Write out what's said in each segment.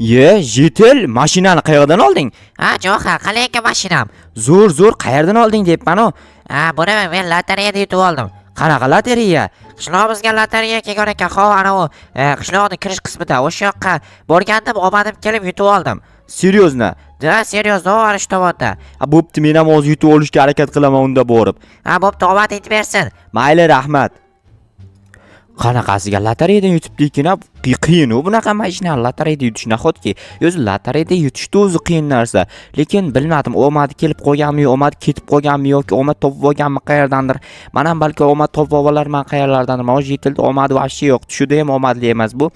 Ye, житель, mashinani qayerdan olding? Ha, Johar, qalay ekan mashinam? Zo'r, zo'r, qayerdan olding deyapman-u. Ha, buni men lotereyada yutib oldim. Qanaqa lotereya? Qishlog'imizga lotereya kelgan ekan, hov, anavi qishloqning kirish qismida o'sha yoqqa borgandim, omadim kelib yutib oldim. Серьезно? Да, серьезно, ana shu tomonda. Ha, bo'pti, men ham hozir yutib olishga harakat qilaman unda borib. Ha, bo'pti, omad yetib bersin. Mayli, rahmat. Qanaqasiga lotereyadan yutibdi ekan, a? Qiyin u bunaqa mashina lotereyada yutish nahotki? O'zi lotereyada yutishni o'zi qiyin narsa. Lekin bilmadim, omadi kelib qolganmi, omadi ketib qolganmi yoki omad topib olganmi qayerdandir. Man ham balki omad topib olarman qayerlardandir. Mana житель da omadi вообще yo'q. Tushida ham omadli emas bu.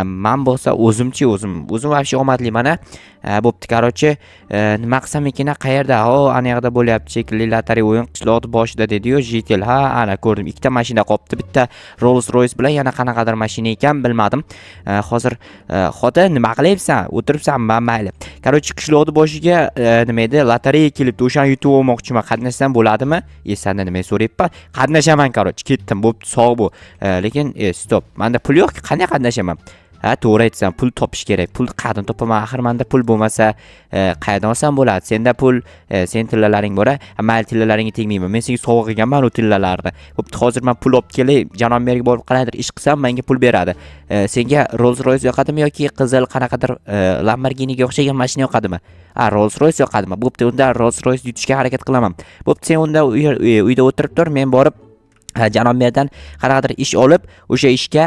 Man bo'lsa o'zimchi o'zim, o'zim вообще omadliman a. Bo'pti, короче, nima qilsam ekan, qayerda? O, ana yoqda bo'lyapti shekilli lotereya o'yin qishloqni boshida dedi-yu житель. Ha, ana ko'rdim. Ikkita mashina qolibdi. Bitta Rolls Royce bilan yana qanaqadir mashina ekan, bilmadim. Hozir xotin, nima qilyapsan? O'tiribsanmi? Mayli. Короче, qishloqni boshiga nima edi? Lotereya kelibdi. O'shani yutib olmoqchiman. Qatnashsam bo'ladimi? Sanda nima so'rayapman? Qatnashaman, короче. Ketdim. Bo'pti, sog' bo'l. Lekin стоп. Menda pul yo'q, qanday qatnashaman? Ha, to'g'ri aytsan, pul topish kerak. Pul qayerdan topaman? Axir menda pul bo'lmasa, qayerdan olsam bo'ladi? Senda pul, sen tillalaring bor a? Mayli, tillalaringga tegmayman. Men senga sovg'a qilganman u tillalarni. Bo'pti, hozir men pul olib kelay, janob merga borib qandaydir ish qilsam, menga pul beradi. Senga Rolls Royce yoqadimi yoki qizil qanaqadir Lamborghiniga o'xshagan mashina yoqadimi? Ha, Rolls Royce yoqadimi? Bo'pti, unda Rolls Royce yutishga harakat qilaman. Bo'pti, sen unda uyda o'tirib tur, men borib janob merdan qanaqadir ish olib, o'sha ishga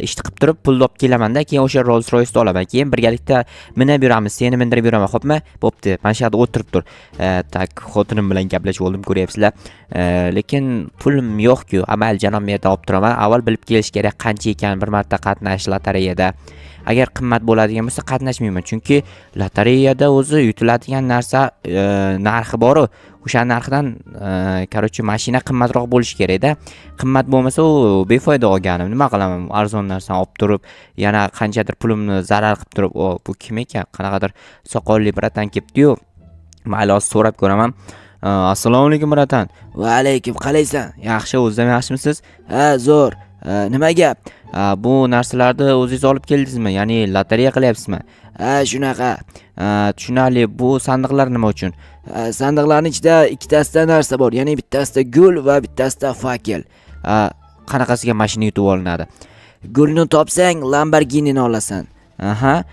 ishni qilib turib pulni olib kelamanda, keyin o'sha Rolls Royce'ni olaman. Keyin birgalikda minib yuramiz, seni mindirib yuraman, xo'pmi? Bo'pti, mana shu yerda o'tirib tur. Так, xotinim bilan gaplashib oldim, ko'ryapsizlar. Lekin pulim yo'q-ku. Mayli, janob merdan olib turaman. Avval bilib kelish kerak, qancha ekan bir marta qatnash lotereyada. Agar qimmat bo'ladigan bo'lsa, qatnashmayman, chunki lotereyada o'zi yutiladigan narsa narxi boru, o'sha narxidan короче, mashina qimmatroq bo'lishi kerakda. Qimmat bo'lmasa, u befoyda olganim. Nima qilaman arzon narsani olib turib, yana qanchadir pulimni zarar qilib turib? O, bu kim ekan? Qanaqadir soqolli братан kelibdiyu. Mayli, hozir so'rab ko'raman. Assalomu alaykum, братан. Va alaykum, qalaysan? Yaxshi, o'zingizam yaxshimisiz? Ha, zo'r. Nima gap? Bu narsalarni o'zingiz olib keldingizmi, ya'ni lotereya qilyapsizmi? Ha, shunaqa. Tushunarli. Bu sandiqlar nima uchun? Ha, sandiqlarning ichida ikkitasida narsa bor, ya'ni bittasida gul va bittasida факел. Qanaqasiga mashina yutib olinadi? Gulni topsang, Lamborghinini olasan. Aha.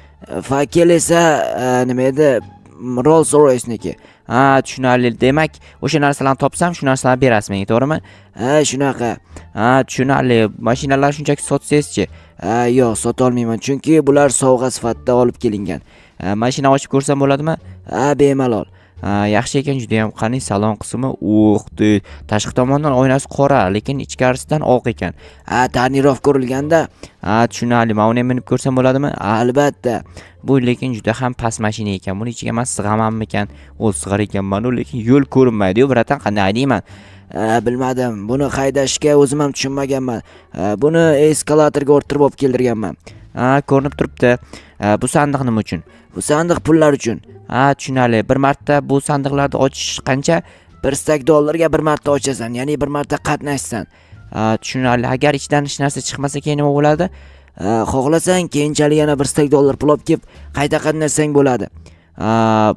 Факел esa nima edi, Rolls Royceniki. Ha, tushunarli. Demak, o'sha narsalarni topsam, shu narsalarni berasiz menga, to'g'rimi? Ha, shunaqa. Ha, tushunarli. Mashinalar shunchaki sotsangizchi? Ha, yo'q, sotolmayman, chunki bular sovg'a sifatida olib kelingan. Ha, mashina ochib ko'rsam bo'ladimi? Ha, bemalol. Ha, yaxshi ekan judayam. Qani salon qismi? Ух ты, tashqi tomondan oynasi qora, lekin ichkarisidan oq ekan. Ha, тонировка urilganda. Ha, tushunarli. Man uni ham minib ko'rsam bo'ladimi? Albatta. Bu lekin juda ham past mashina ekan. Buni ichiga man sig'amanmikan? O, sig'ar ekanman u, lekin yo'l ko'rinmaydi-yu, братан, qanday haydayman? Ha, bilmadim, buni haydashga o'zim ham tushunmaganman. Ha, buni eskalatorga orttirib olib keldirganman. Ha, ko'rinib turibdi. Ha, bu sandiq nima uchun? Bu sandiq pullar uchun. Ha, tushunarli. Bir marta bu sandiqlarni ochish qancha? 1 stak dollarga bir marta ochasan, ya'ni bir marta qatnashsan. Ha, tushunarli. Agar ichidan hech narsa chiqmasa, keyin nima bo'ladi? Ha, xohlasang, keyinchalik yana 1 stak dollar pul olib kelib qayta qatnashsang bo'ladi. Ha,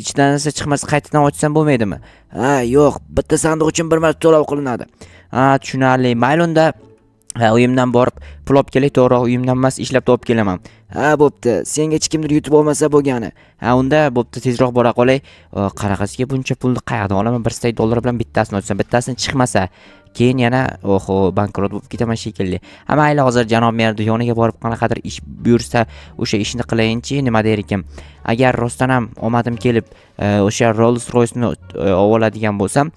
ichidan narsa chiqmasa, qaytadan ochsam bo'lmaydimi? Ha, yo'q, bitta sandiq uchun bir marta to'lov qilinadi. Ha, tushunarli. Mayli unda. Ha, uyimdan borib pul olib kelay, to'g'rirog'i uyimdan emas, ishlab topib kelaman. Ha, bo'pti, senga hech kimdir yutib olmasa bo'lgani. Ha, unda bo'pti, tezroq bora qolay. Qanaqasiga buncha pulni qayerdan olaman? 1 stak dollar bilan bittasini ochsam, bittasini chiqmasa, keyin yana, oho, bankrot bo'lib ketaman shekilli. Ha, mayli, hozir janob merni yoniga borib, qanaqadir ish buyursa, o'sha ishni qilayinchi, nima der ekan. Agar rostdan ham omadim kelib, o'sha Rolls Royce'ni olib oladigan bo'lsam,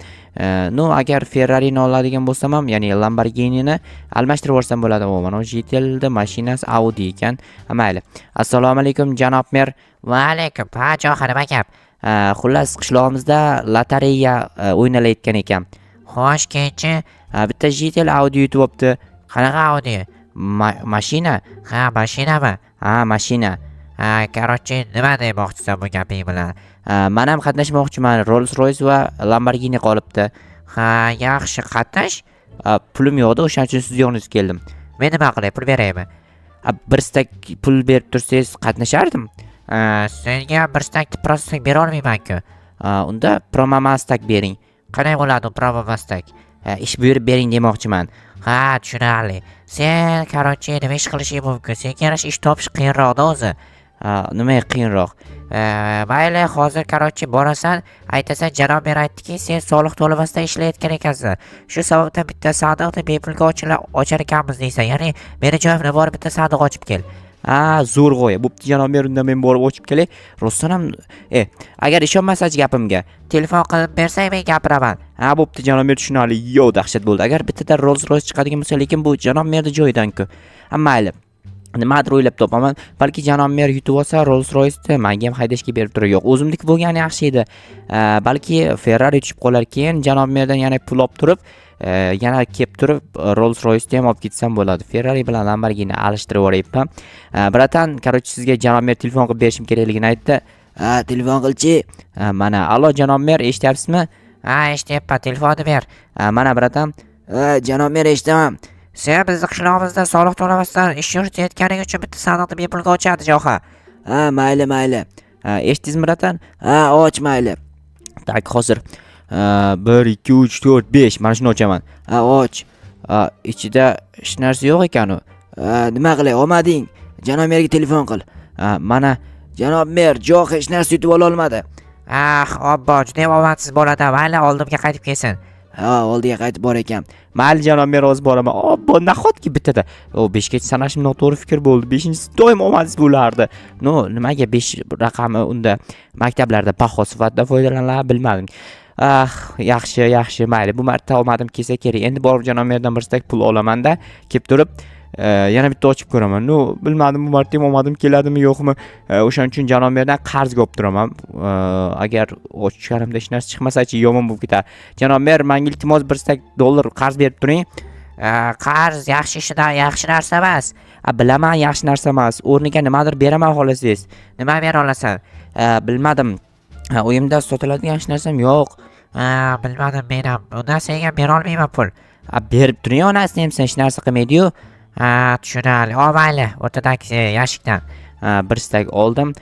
ну, agar Ferrari'ni oladigan bo'lsam ham, ya'ni Lamborghinini almashtirib yuborsam bo'ladi. O, mana житель ni mashinasi Audi ekan. Ha, mayli. Assalomu alaykum, janob mer. Va alaykum. Ha, Johar, nima gap? Xullas, qishlog'imizda lotereya o'ynalayotgan ekan. Xo'sh, keyinchi? Ha, bitta житель Audi yutib olibdi. Qanaqa Audi? Mashina. Ha, mashinami? Ha, mashina. Ha, короче, nima demoqchisan bu gaping bilan? Ha, man ham qatnashmoqchiman. Rolls Royce va Lamborghini qolibdi. Ha, yaxshi, qatnash. Ha, pulim yo'qda, o'shaning uchun sizni yoningizga keldim. Men nima qilay, pul beraymi? A, bir стак pul berib tursangiz, qatnashardim. Senga bir стак просто bera olmayman-ku. A, unda promamastak bering. Qanday bo'ladi u promamastak? A, ish buyurib bering demoqchiman. Ha, tushunarli. Sen, короче, nima ish qilishing mumkin? Senga yarasha ish topish qiyinroqda o'zi. A, nimaga qiyinroq? Mayli, hozir, короче, borasan, aytasan, janob mer aytdiki, sen soliq to'lamasdan ishlayotgan ekansan. Shu sababdan bitta sandiqni bepulga ochar ekanmiz deysan. Ya'ni meni joyimda borib bitta sandiq ochib kel. A, zo'r g'oya. Bo'pti, janob mer, unda men borib ochib kelay. Rostdan ham, agar ishonmasangiz gapimga, Telefon qilib bersang, men gapiraman. Ha, bo'pti, janob mer, tushunarli. Yo, dahshat bo'ldi. Agar bittada Rolls Royce chiqadigan bo'lsa, lekin bu janob merni joyidan-ku. Ha, mayli. Nimadir o'ylab topaman. Balki janob mer yutib olsa Rolls Royce'ni menga ham haydashga berib turar. Yo'q, o'zimniki bo'lgani yaxshi edi. Balki Ferrari tushib qolar, keyin janob merdan yana pul olib turib, yana kelib turib Rolls Royce'ni ham olib ketsam bo'ladi. Ferrari bilan Lamborghini alishtirib yuboryapman. Братан, короче, sizga janob mer telefon qilib berishim kerakligini aytdi. Ha, telefon qilchi. Mana, allo, janob mer, eshityapsizmi? Ha, eshityapman, telefonni ber. Mana, братан. Ha, janob mer, eshitaman. Sen bizni qishlog'imizda soliq to'lamasdan ish yuritayotganing uchun bitta sandiqni bepulga ochadi joha. Ha, mayli, mayli. Eshitdingizmi, братан? Ha, och, mayli. Так, hozir. 1 2 3 4 5, mana shuni ochaman. Ha, och. Ichida hech narsa yo'q ekan u. Ha, nima qilay, olmading. Janob merga telefon qil. Mana. Janob mer, joh hech narsa yutib ola olmadi. Ah, obbo, judayam omadsiz bo'ladi. Mayli, oldimga qaytib kelsin. Ha, oldiga qaytib bor ekan. Mayli, janob mer, hozir boraman. Obbo, nahotki bittada? O, beshgacha sanashim noto'g'ri fikr bo'ldi. Beshinchisi doim omadsiz bo'lardi. Но, nimaga besh raqami unda maktablarda baho sifatida foydalaniladi, bilmadim. Ah, yaxshi, yaxshi, mayli. Bu marta omadim kelsa kerak. Endi borib janob merdan bir стак pul olamanda, kelib turib yana bitta ochib ko'raman. Но, bilmadim, bu marta ham omadim keladimi, yo'qmi. O'shaning uchun janob merdan qarzga olib turaman. Agar ochganimda hech narsa chiqmasachi, yomon bo'lib ketadi. Janob mer, menga iltimos bir стак dollar qarz berib turing. Qarz yaxshi ishidan yaxshi narsa emas. A, bilaman, yaxshi narsa emas. O'rniga nimadir beraman xohlasangiz. Nima bera olasan? Bilmadim. Ha, uyimda sotiladigan hech narsam yo'q. Ha, bilmadim men ham. Undan senga bera olmayman pul. A, berib turing, onasini ham, hech narsa qilmaydi-yu. Ha, tushunarli. Ol, mayli, o'rtadagi yashikdan. Ha, bir стак oldim.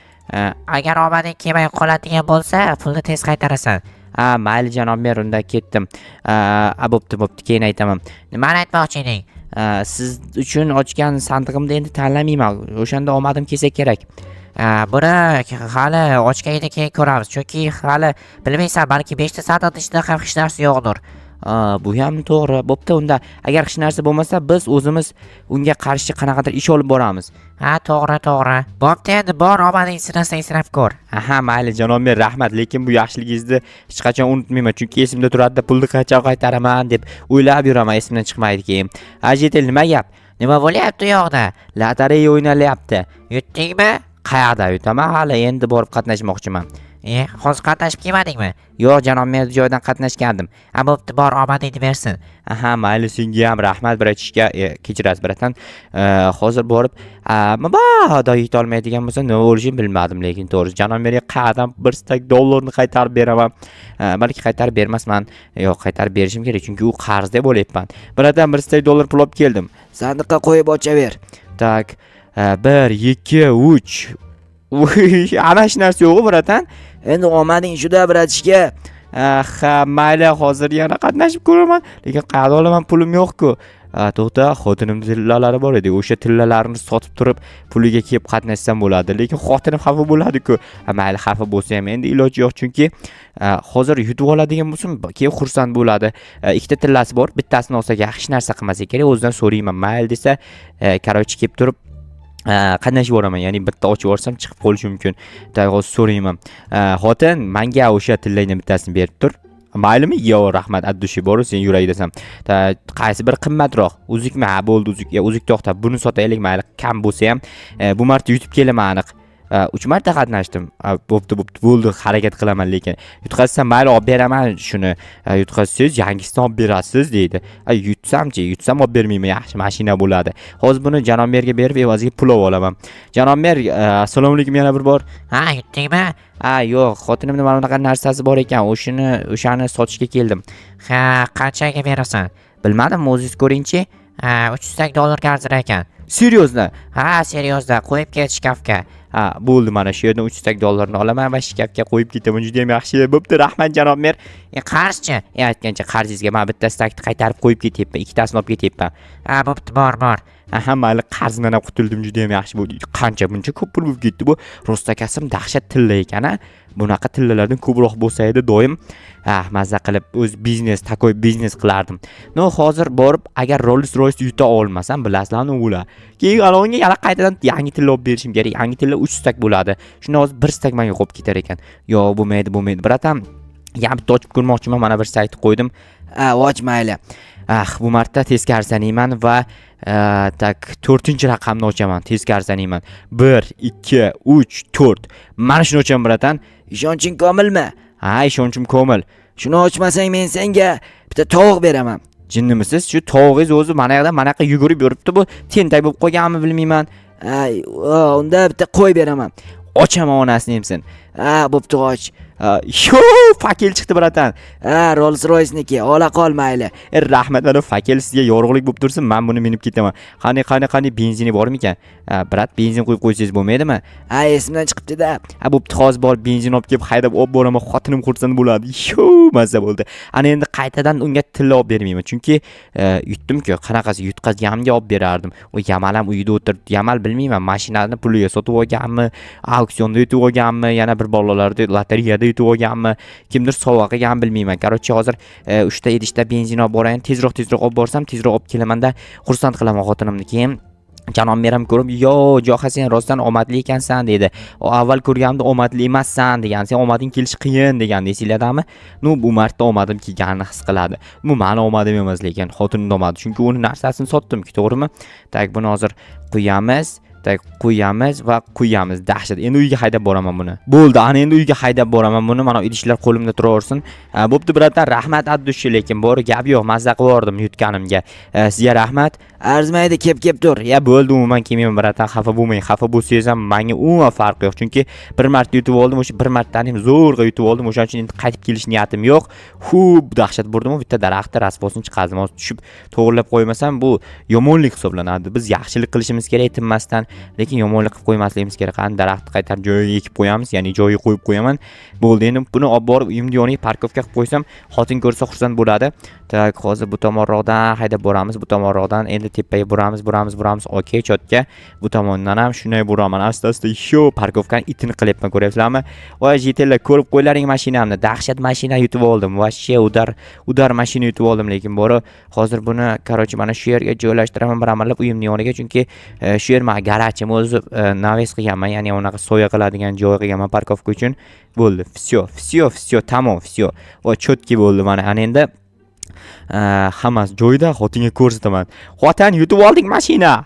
Agar omading kelmay qoladigan bo'lsa, pulni tez qaytarasan. Ha, mayli, janob mer, unda ketdim. A, bo'pti, bo'pti, keyin aytaman. Nimani aytmoqchi eding? Siz uchun ochgan sandig'imda endi tanlamayman. O'shanda omadim kelsa kerak. Ha, buni hali ochganingdan keyin ko'ramiz. Chunki hali bilmaysan, balki 5 ta sandiqning ichida ham hech narsa yo'qdir. A, bu ham to'g'ri. Bo'pti, unda agar hech narsa bo'lmasa, biz o'zimiz unga qarshi qanaqadir ish olib boramiz. Ha, to'g'ri, to'g'ri. Bo'pti, endi bor, omading sinasang sinab ko'r. Aha, mayli, janob mer, rahmat, lekin bu yaxshiligingizni hech qachon unutmayman, chunki esimda turadi, pulni qachon qaytaraman deb o'ylab yuraman, esimdan chiqmaydi keyin. A, житель, nima gap? Nima bo'lyapti u yoqda? Lotereya o'ynalyapti. Yutdingmi? Qayerda yutaman, hali endi borib qatnashmoqchiman. E, hozir qatnashib kelmadingmi? Yo'q, janob mer joyidan qatnashgandim. Ha, bo'pti, bor, omadingni bersin. Aha, mayli, senga ham rahmat, братишка, kechirasiz, братан. Hozir borib, mabodo yutolmaydigan bo'lsa, nima bo'lishini bilmadim, lekin to'g'risi janob merga qayerdan bir стак dollarni qaytarib beraman? Balki qaytarib bermasman. Yo'q, qaytarib berishim kerak, chunki u qarz deb o'ylayapman. Братан, bir стак dollar pul olib keldim. Sandiqqa qo'yib ochaver. Так, bir, ikki, uch. Uy, ana hech narsa yo'q, братан. Endi omading shuda, братишка. Ha, mayli, hozir yana qatnashib ko'raman. Lekin qayerda olaman, pulim yo'q-ku. To'xta, xotinimni tillalari bor edi. O'sha tillalarni sotib turib, puliga kelib qatnashsam bo'ladi. Lekin xotinim xafa bo'ladi-ku. Ha, mayli, xafa bo'lsa ham endi iloji yo'q, chunki hozir yutib oladigan bo'lsam, keyin xursand bo'ladi. Ikkita tillasi bor, bittasini olsak hech narsa qilmasa kerak, o'zidan so'rayman. Mayli desa, короче, kelib turib qatnashib yuboraman. Ya'ni bitta ochib yuborsam chiqib qolishi mumkin. Так, hozir so'rayman. Xotin, menga o'sha tillangni bittasini berib tur. Maylimi? Yo'q, rahmat, от души boru, sen yuragdasan. Qaysi bir qimmatroq? Uzukmi? Ha, bo'ldi, uzuk. Ya, uzuk to'xta, buni sotaylik, mayli, kam bo'lsa ham. Bu marta yutib kelaman aniq. Uch marta qatnashdim. Bo'pti, bo'pti, bo'ldi, harakat qilaman lekin. Yutqazsam mayli, olib beraman shuni. Yutqazsangiz yangisini olib berasiz deydi. Yutsamchi, yutsam olib bermayman, yaxshi mashina bo'ladi. Hozir buni janob merga berib, evaziga pul olib olaman. Janob mer, assalomu alaykum yana bir bor. Ha, yutdingmi? Ha, yo'q, xotinimni mana bunaqa narsasi bor ekan, o'shani sotishga keldim. Ha, qanchaga berasan? Bilmadim, o'zingiz ko'ringchi. Ha, 300 dollarga arzir ekan. Серьезно? Ha, серьезно, qo'yib ket shkafga. Ha, bo'ldi, mana shu yerdan 3 stak dollarni olaman va shkafga qo'yib ketaman. Juda ham yaxshi. Bo'pti, rahmat, janob mer. E, qarzchi? E, aytgancha, qarzingizga man bitta stakni qaytarib qo'yib ketyapman, ikkitasini olib ketyapman. Ha, bo'pti, bor, bor. Aha, mayli, qarzdan ham qutuldim, juda ham yaxshi bo'ldi. Qancha buncha ko'p pul bo'lib ketdi bu? Rostakasim dahshat tilla ekan, a. Bunaqa tillalardan ko'proq bo'lsa edi doim. Ah, mazza qilib o'z biznes, такой biznes qilardim. Но, hozir borib agar Rolls Royce yuta olmasam, bilasizlarmi ular. Keyin alonga yana qaytadan yangi tilla olib berishim kerak. Yangi tilla 3 stak bo'ladi. Shunda hozir 1 stak menga qolib ketar ekan. Yo'q, bo'lmaydi, bo'lmaydi. Братан, yana bitta ochib ko'rmoqchiman. Mana bir stakni qo'ydim. Ha, och, mayli. Ah, bu marta teskari sanayman va так, to'rtinchi raqamni ochaman. Teskari sanayman. 1, 2, 3, 4. Mana shuni ochaman, братан. Ishonching komilmi? Ha, ishonchim komil. Shuni ochmasang, men senga bitta tovuq beraman. Jinnimisiz? Shu tovug'ingiz o'zi mana yoqdan mana yoqqa yugurib yuribdi bu. Tentak bo'lib qolganmi, bilmayman. Ay, unda bitta qo'y beraman. Ochaman, onasini emsin. Ha, bo'pti, och. Yo, факел chiqdi, братан. Ha, Rolls Royceniki, ola qol, mayli. E, rahmat, mana факел sizga yorug'lik bo'lib tursin. Men buni minib ketaman. Qani, qani, qani, benzini bormikan? Ha, брат, benzin quyib qo'ysangiz bo'lmaydimi? Ha, esimdan chiqibdi-da. Ha, bo'pti, hozir borib benzin olib kelib haydab olib boraman, xotinim xursand bo'ladi. Yo, mazza bo'ldi. Ana endi qaytadan unga tilla olib bermayman, chunki yutdim-ku, qanaqasi yutqazganimga olib berardim. U Yamal ham uyida o'tiribdi. Yamal, bilmayman, mashinani puliga sotib olganmi, auksionda yutib olganmi, yana bir bolalarda lotereyada yutib olganmi, kimdir sovg'a qilganmi, bilmayman. Короче, hozir uchta idishda benzin olib borayin, tezroq tezroq olib borsam, tezroq olib kelamanda xursand qilaman xotinimni. Keyin janob mer ham ko'rib, "Yo, Joha, sen rostdan omadli ekansan", dedi. "O, avval ko'rganimda omadli emassan degan, sen omading kelishi qiyin degan, esinglardami? Ну, bu marta omadim kelganini his qiladi. Bu mani omadim emas, lekin xotinimni omadi, chunki uni narsasini sotdim-ku, to'g'rimi? Так, buni hozir quyamiz. Так, quyamiz va quyamiz. Dahshat. Endi uyga haydab boraman buni. Bo'ldi, ana endi uyga haydab boraman buni. Mana idishlar qo'limda turaversin. Ha, bo'pti, братан, rahmat от души, lekin bor gap yo'q, mazza qilib yubordim yutganimga. Sizga rahmat. Arzimaydi, kep kep tur. Ya bo'ldi, umuman kelmayman, братан, xafa bo'lmang. Xafa bo'lsangiz ham menga umuman farqi yo'q. Chunki bir marta yutib oldim, o'sha bir martani ham zo'rg'a yutib oldim. O'shaning uchun endi qaytib kelish niyatim yo'q. Hu, dahshat burdim, bitta daraxtni rasvosini chiqardim. Hozir tushib to'g'irlab qo'ymasam, bu yomonlik hisoblanadi. Biz yaxshilik qilishimiz kerak tinmasdan, lekin yomonlik qilib qo'ymasligimiz kerak. Qani, daraxtni qaytarib joyiga ekib qo'yamiz, ya'ni joyiga qo'yib qo'yaman. Bo'ldi, endi buni olib borib uyimni yoniga парковка qilib qo'ysam, xotin ko'rsa xursand bo'ladi. Так, hozir bu tomonroqdan haydab boramiz, bu tomonroqdan endi tepaga buramiz, buramiz, buramiz. Окей, чётко. Bu tomondan ham shunday buraman. Asta-asta shu парковка ni itini qilyapman, ko'ryapsizlarmi? Voy, житель lar, ko'rib qo'ylaring mashinamni. Dahshat mashina yutib oldim. Вообще удар, удар mashina yutib oldim, lekin bori hozir buni, короче, mana shu yerga joylashtiraman bir amallab uyimni yoniga, chunki shu yer mani garajim o'zi, навес qilganman, ya'ni unaqa soya qiladigan joy qilganman парковка uchun. Bo'ldi. Всё, всё, всё, tamom, всё. Voy, чётко bo'ldi mana. Ana endi hammasi joyida, xotinga ko'rsataman. Xotin, yutib oldik mashina.